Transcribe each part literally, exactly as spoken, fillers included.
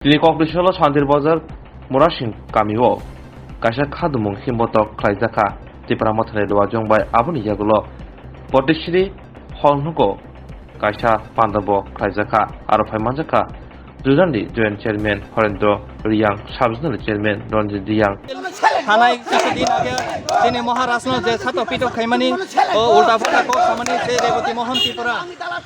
Tini Kokbisalo Santir Bazar Murasing kamio kaisa khadumung himbotok khlaijakha Tipra Mothani Luajong bai. Aboni yagulo Potisri hall nugo kaisa pandabo khlaijakha. Aro phai manjakha Jujandi Joint Chairman Horendro Riyang, Sub Zonal Chairman Ranjit Riyang. Thanai kisa din age chini Maharajno je sato pitok khaimani, o ulta pulta kok samani se Reboti Mohan Tripura.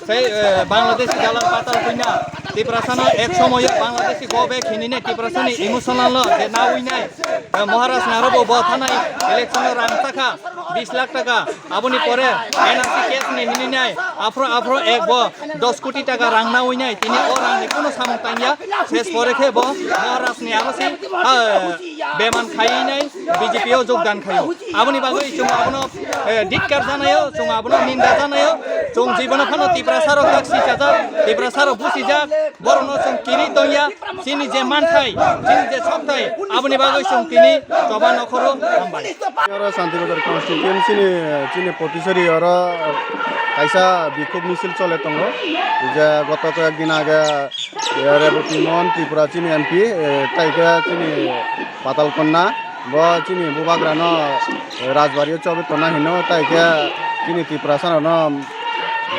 Sei, eh, Bangladeshi dalan patal puina, Tiprasano ek somoyo Bangladeshi go back hinine Tiprasani emotional no je na uinai, eh, Maharaj narobo bo thanai election rang taka bis lakh taka, aboni pore N R C case ni hininai, afro afro ek bo dos koti taka rang na uinai, tini o rang ni kuno samung tangya, ses pore khe bo Maharaj ni aro si, ha, beman khainai, B J P o jogdan khaio. Aboni bagwi chwng abono, eh, dikkar janaio, chwng abono ninda janaio. Chwng jibono phano Tiprasa rok tak sichajak, Tiprasa rok busijak, borokno chwng kiri tongya. Chini je manthai, chini je sokthai, aboni bagwi chwng tini choba nokhoro hambai. Oro Santir Bazar constituency ni chini Potisari oro kaisa bikhub misil chole tongo. Je goto koyek din age, eh, Reboti Mohan Tripura chini M P, eh, tai khe chini Patal Konna, bo chini bubagrano, eh, Rajbari o chobe tona hino, tai khe chini Tiprasa rokno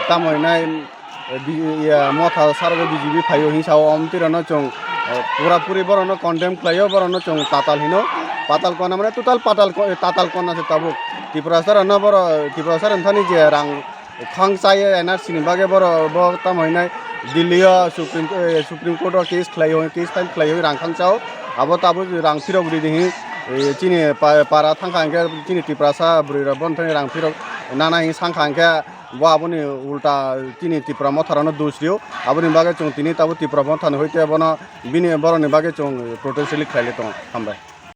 tamo hinai, eh, bi-, iya, motha sargo B J P phaio hinwi sao, om tirano chwng, eh, pura puri borokno condemn khlaio, borokno chwng Patal hino. Patal Konna mane total Patal Ko-, Tatal Konna se tabuk. Tiprasa rokno boro, Tiprasa rok thani je rang khang chaye N R C ni bagwi boro bo tamo hinai Delhi o Supreme, eh, Supreme Court o case khlai o, case file khlai o rang khang chao. Abo tabuk rang phirok ri di hi, eh, chini pa-, para thangkha hwnkhe chini Tiprasa bwrwi rok bono thani rang phirok nana hi sangkha hwnkhe bo aboni ulta chini Tipra Motha rokno dos rio. Aboni bagwi chwng tini tabuk Tipra Motha ni hoite bono bini borokni bagwi chwng protest rally khlai le tongo. Hambai.